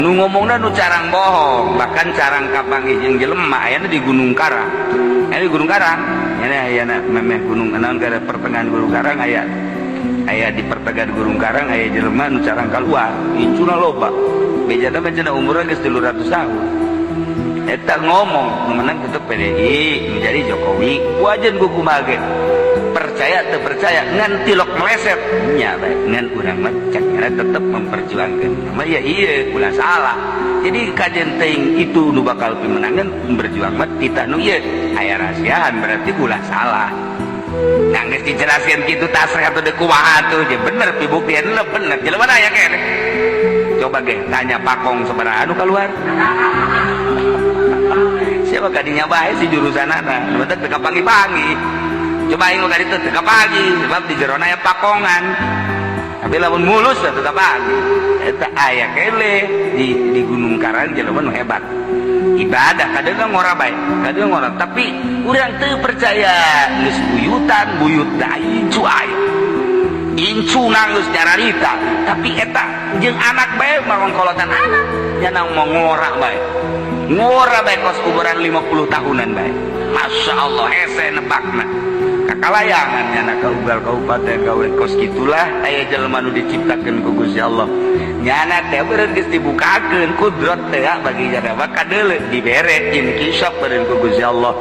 Nu ngomongna nu carang bohong, bahkan carang kapanggih jeung jelema ayana di Gunung Karang. Aya di Gunung Karang. Aya ayana memeh gunung naon gara pertengahan Gunung Karang aya. Aya di pertengahan Gunung Karang aya jelema nu carang kaluar, incuna loba. Bejana mah cenah umurna geus 300 tahun. Eta ngomong nu menang tetep PDI menjadi Jokowi. Wajan ku kumaha ge. Percaya teu percaya ngan tilok meleset nya bae, ngan urang mah cek tetep memperjuangkan. Mah ya iya ulah salah. Jadi kajen teuing itu nu bakal pimenangan berjuang mah titah nu ieu aya rahasiaan berarti ulah salah. Nah geus dijelaskeun kitu tasreh atuh deui kumaha atuh je bener pibuktian bener jelema aya keneh. Coba ge tanya Pakong sabaraha anu keluar. Siapa kadinya bae si jurusanana nu teh teu kapanggih-panggih. Coba aing mah kaditu teu kapanggih sebab di jerona aya pakongan. Tapi lamun mulus teh teu kapanggih. Eta aya kele di Gunung Karang jelema nu hebat. Ibadah kadang ngora bae, kadang ngora tapi urang teu percaya geus buyutan buyut da incu aya. Incu geus nyararita, tapi eta jeung anak bae mangkolotan anak nya mau ngora bae. Ngora bae kos kuburan 50 tahunan bae. Masya Allah hese nebakna. Kakalayangan nyana ka ugal kabupaten gawe kos kitulah aya jelema nu diciptakeun ku Gusti Allah. Nyana teh beureun geus dibukakeun kudrat teh bagi jana mah kadeuleu dibere inkisaf beureun ku Gusti Allah.